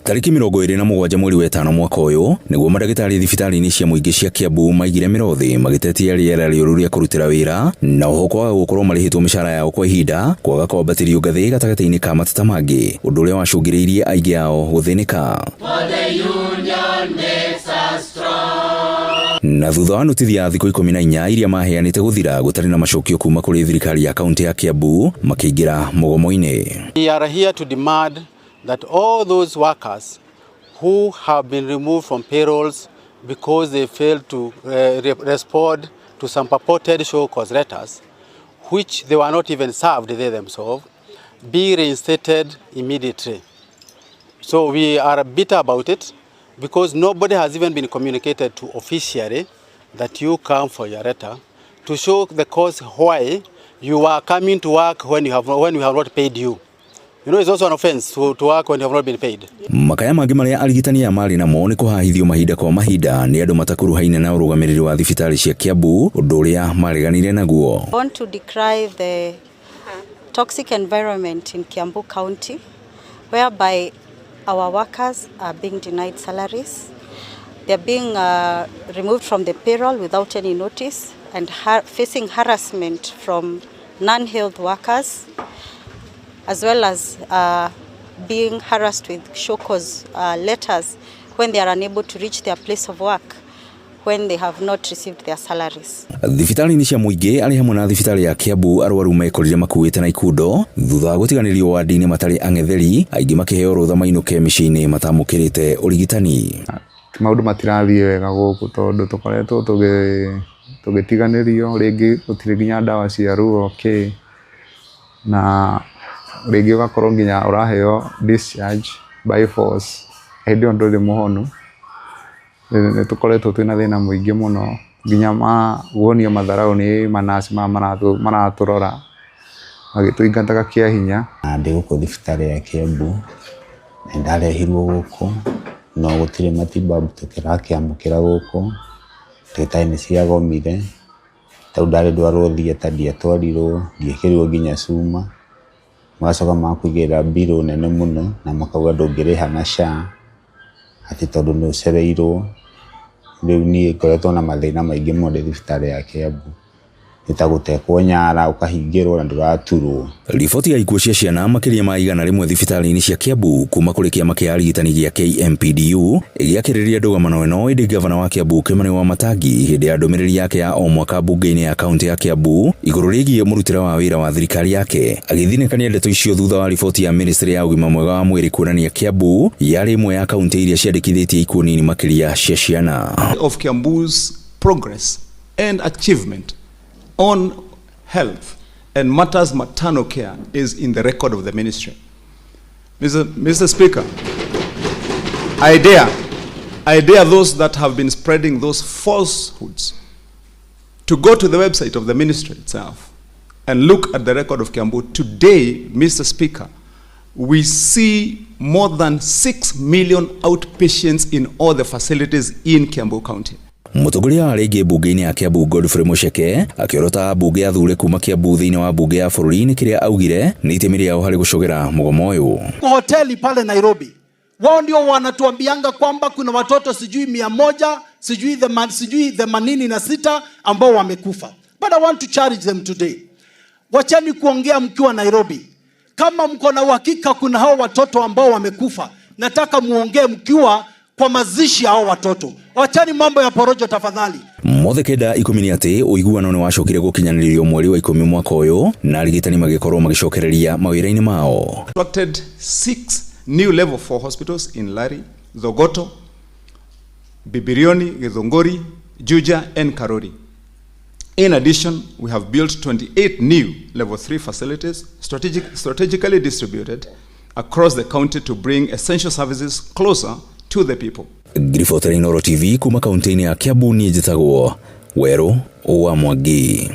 Tarĩki 27 mweri wa ĩtano mwaka ũyũ nĩguo mandagĩtarĩ thibitarĩ-inĩ cia mũingĩ cia Kiambu maigire mĩro thĩ magĩtetia rĩera rĩũru rĩa kũrutĩra wĩra na oho kwaga gũkorwo marĩhĩtwo mĩcara yao kwa ihinda, kwaga kwambatĩrio ngathĩ gatagatĩ-inĩ ka mateta mangĩ, ũndũ ũrĩa wacũngĩrĩirie aingĩ ao gũthĩnĩka. Na thutha wa notithi ya thikũ 14 iria maheanĩte gũthira gũtarĩ na macokio kuma kũrĩ thirikari ya kaunti ya Kiambu, makĩingĩra mũgomo-inĩ. We are here to demand that all those workers who have been removed from payrolls because they failed to respond to some purported show cause letters, which they were not even served they themselves, be reinstated immediately. So we are bitter about it because nobody has even been communicated to officially that you come for your letter to show the cause why you are coming to work when we have not paid you. It's also an offense to work when you have not been paid. Makaya mangĩ marĩa arigitani aya marĩ namo nĩ kũhahithio mahinda kwa mahinda nĩ andũ matakuruhaine na ũrũgamĩrĩri wa thibitarĩ cia Kiambu, ũndũ ũrĩa mareganire naguo. I want to decry the toxic environment in Kiambu County, whereby our workers are being denied salaries. They're being removed from the payroll without any notice and facing harassment from non-health workers, as well as being harassed with show cause letters when they are unable to reach their place of work when they have not received their salaries. Thibitarĩ-inĩ cia mũingĩ arĩ hamwe na thibitarĩ ya Kiambu, arwaru mekorire makuĩte na ikundo thutha wa gũtiganĩrio wandi-inĩ matarĩ ang'etheri, aingĩ makĩheo rũtha mainũke mĩciĩ-inĩ matamũkĩrĩte ũrigitani. Maũndũ matirathiĩ wega gũkũ tondũ tũkoretwo tũgĩtiganĩrio, rĩngĩ gũtirĩ nginya ndawa cia ruo kĩ, na rĩngĩ ũgakorwo nginya ũraheo discharge by force hĩndĩ ĩyo ndũrĩ mũhonu. Nĩ tũkoretwo twĩna thĩna mũingĩ mũno nginya ma kuonio matharaũ nĩ manaci maya maratũrora magĩtũingataga kĩa hinya. Ndĩ gũkũ thibitarĩ ya Kiambu, nĩ ndarehirwo gũkũ no gũtirĩ matibabu tũkĩrakĩamũkĩra gũkũ, ndagĩtarĩ nĩ ciagomire, tarĩu ndarĩ ndwarwo theatre ndiatwarirwo, ndiĩkĩrirwo nginya cuma, magacoka magakũigĩrĩra mbirũ nene mũno na makauga ndũngĩrĩha na SHA atĩ tondũ nĩ ũcereirwo. Rĩu niĩ ngoretwo na mathĩna maingĩ mũno ndĩ thibitarĩ ya Kiambu, nĩ ta gũtekwo nyara ũkahingĩrwo na ndũraturwo. Riboti ya ikuũ cia ciana makĩria ma 100 thibitarĩ-inĩ cia Kiambu kuma kũrĩ kĩama kĩa arigitani gĩa KMPDU ĩgĩakĩrĩria ndũgamano ĩno, ĩndĩ gavana wa Kiambu Kimani Wamatangi hĩndĩ ya ndũmĩrĩri yake ya o mwaka mbunge-inĩ ya kaunti ya Kiambu igũrũ rĩgiĩ mũrutĩre wa wĩra wa thirikari yake agĩthinĩkania ndeto icio thutha wa riboti ya ministry ya ũgima mwega wa mwĩrĩ kuonania Kiambu yarĩ ĩmwe ya kaunti iria ciandĩkithĩtie ikuũ nini makĩria cia ciana. Of Kiambu's progress and achievement on health and matters maternal care is in the record of the ministry. Mr. Speaker, I dare those that have been spreading those falsehoods to go to the website of the ministry itself and look at the record of Kiambu. Today, Mr. Speaker, we see more than 6 million outpatients in all the facilities in Kiambu County. Mũtongoria wa rĩngĩ mbunge-inĩ ya Kiambu Godfrey Mucheke akĩorota ambunge athure kuma Kiambu thĩinĩ wa mbunge ya bũrũri-inĩ kĩrĩa augire nĩ itemi rĩao harĩ gũcogera mũgomo ũyũ. Hoteli pale Nairobi, wao ndio wanatuambianga kwamba kuna watoto sijui 100 sijui 86 ambao wamekufa. But I want to challenge them today. Wacheni kuongea mkiwa Nairobi. Kama mko na uhakika kuna hao watoto ambao wamekufa, nataka muongee mkiwa kwa mazishi ya hao watoto. Wachani mambo ya porojo tafadhali. Mothe kenda ikũmi nĩ atĩ ũiguano nĩ wacokire gũkinyanĩrio mweri wa 10 mwaka ũyũ na arigitani magĩkorwo magĩcokereria mawĩra-inĩ mao. Constructed six new level 4 hospitals in Lari, Thogoto, Bibirioni, Githunguri, Juja, and Karori. In addition, we have built 28 new level 3 facilities strategically distributed across the county to bring essential services closer to the people. Ngiribotera Inooro TV kuma kaunti-inĩ ya Kiambu, niĩ njĩtagwo Werũ wa Mwangi.